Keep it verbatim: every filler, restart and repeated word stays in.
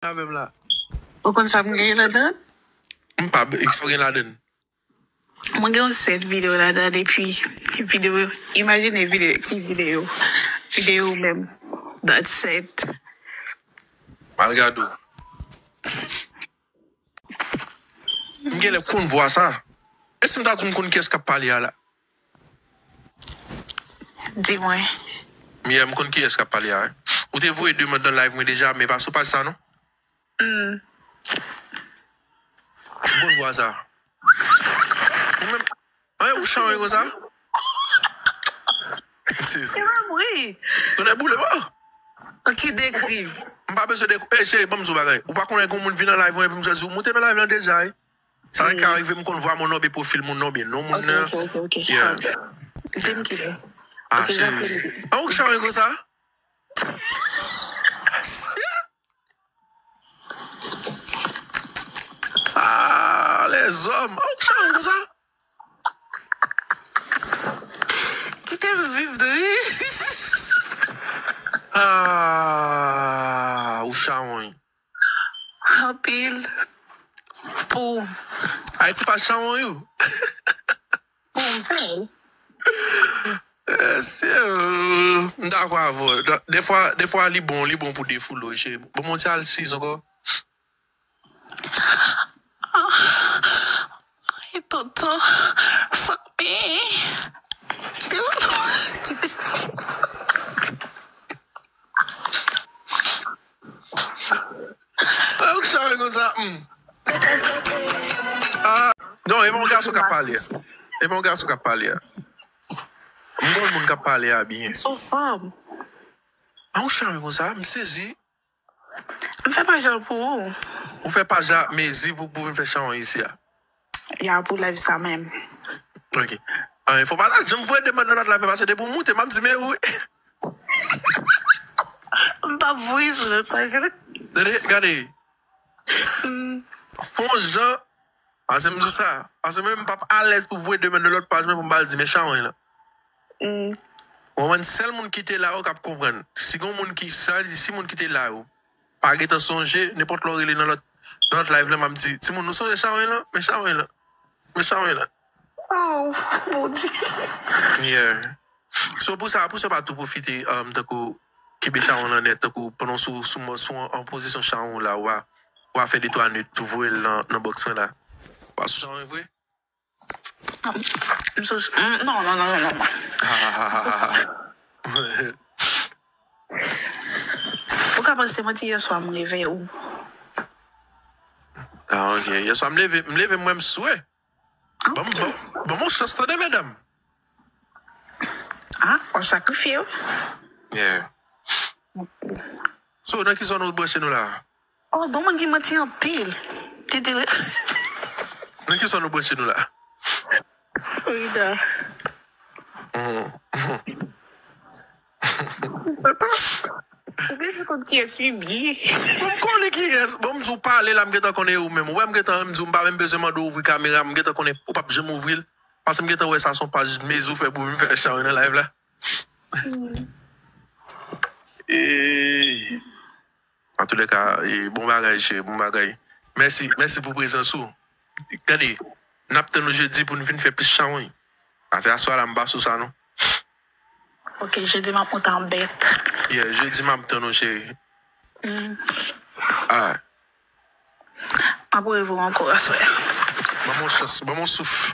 Avè m la. Ou konn sa m gen ladan? M pa, sa w gen ladan? Mwen gen yon sèt videyo ladan, epi videyo, imajine videyo, ki videyo? Videyo menm. That's it. M al gade w. M genlè konn vwa sa. E si m ta di w m konn kiyès k ap pale a la? Di mwen. Yeah, m konn kiyès k ap pale a, wi. Ou te voye demann nan live mwen deja, men pa sou paj sa non. Hmm. M konn vwa sa. Ou menm, anyen ou chawony konsa? M sezi. Se pa mwen. Tonnè boule, bon. Ok, dekri. M pa bezwen dekri. Ey, cheri, ban m di w bagay. Ou pa konnen gen moun vin nan live mwen, epi m di w, ou moute nan live lan deja, wi. Sa ka rive m konn vwa moun nan, oubyen pwofil moun nan, oubyen non moun nan. Ok, ok, ok, ok. Yeah. Di m kilè. Ah, cheri. An ou k chawony konsa? Ah, lèzòm. An ou k chawony konsa? Kite m viv de. Ah, ou chawony. Anpil. Pou. Ayiti pa chawony ou. Pou m fè l. Mesye, m dakò avè w. Defwa, defwa li bon, li bon pou defoule w, cheri. Bon, bon, ti alsiz ankò. Ay, tonton, fuck me. Ay, ou k chawony konsa, hmm. Ah, non, e pa yon gason k ap pale a. E pa yon gason k ap pale a. M konn moun k ap pale a byen. Se yon fanm. Ah, ou chawony konsa, m sezi. M fè paj la pou ou. Ou fè paj la, mezi pou, pou vin fè chawony isi a. Ya, pou live sa menm. Ok. Ah, fò pa ta janm voye demann nan lòt live, paske depi w moute, m ap di, men wi. M p ap voye sou lòt live. Tande, gade. Fon jan, paske m di sa. Paske mwen, m p ap alèz pou voye demann nan lòt paj mwen pou m ba l di, men chawony lan. Ou konprann? Sèl moun ki te la yo k ap konprann. Si gon moun ki, sa vle di, si moun ki te la yo pa gentan sonje, nenpòt lè w rele nan lòt, nan lòt live lan, m ap di, timoun, nou sonje chawony lan? Men chawony lan. Men chawony lan. Oh, Bondye. Yeah. So, pou sa, pou sa, pa tou pwofite, um, tankou, kenbe chawony lan nèt, tankou, pandan w sou, sou, sou an, an pozisyon chawony la, w a, w a fè de twa nwit, tou voye l nan, nan bòks lan la. W a sou chawony vre? M sou, m, non, non, non, non, non. Ou ka panse mwen te yèswa m reve ou. Ah, ok. Yèswa m leve, m leve mwen m swe. Ban m, ban, ban m yon chans tande, medam. Ah, w ap sakrifye w. Yeah. So, nan ki zòn ou branche nou la? Oh, bon, moun ki manti anpil. Ki di l. Nan ki zòn ou branche nou la? Florida. Mhm. Ou bezwen konn kiyès wi byen. M konnen kiyès. Bon, m di w pale la, m gentan konnen ou menm. Ou wè m gentan, m di w m pa menm bezwen mande w ouvri kamera, m gentan konnen ou p ap janm ouvri l. Paske m gentan wè sa se yon paj mezi ou fè pou vin fè chawony nan live la. Ey. Antoulèka, e, bon bagay, cheri, bon bagay. Mèsi, mèsi pou prezans ou. Gade, n ap tann ou jedi pou n vin fè plis chawony. Paske aswè la, m pa sou sa, non. Ok, jedi m ap monte an bèt. Yeah, jedi m ap tann ou, cheri. Mm. Ah. M ap reve w ankò aswè. Ban m yon chans, ban m yon souf.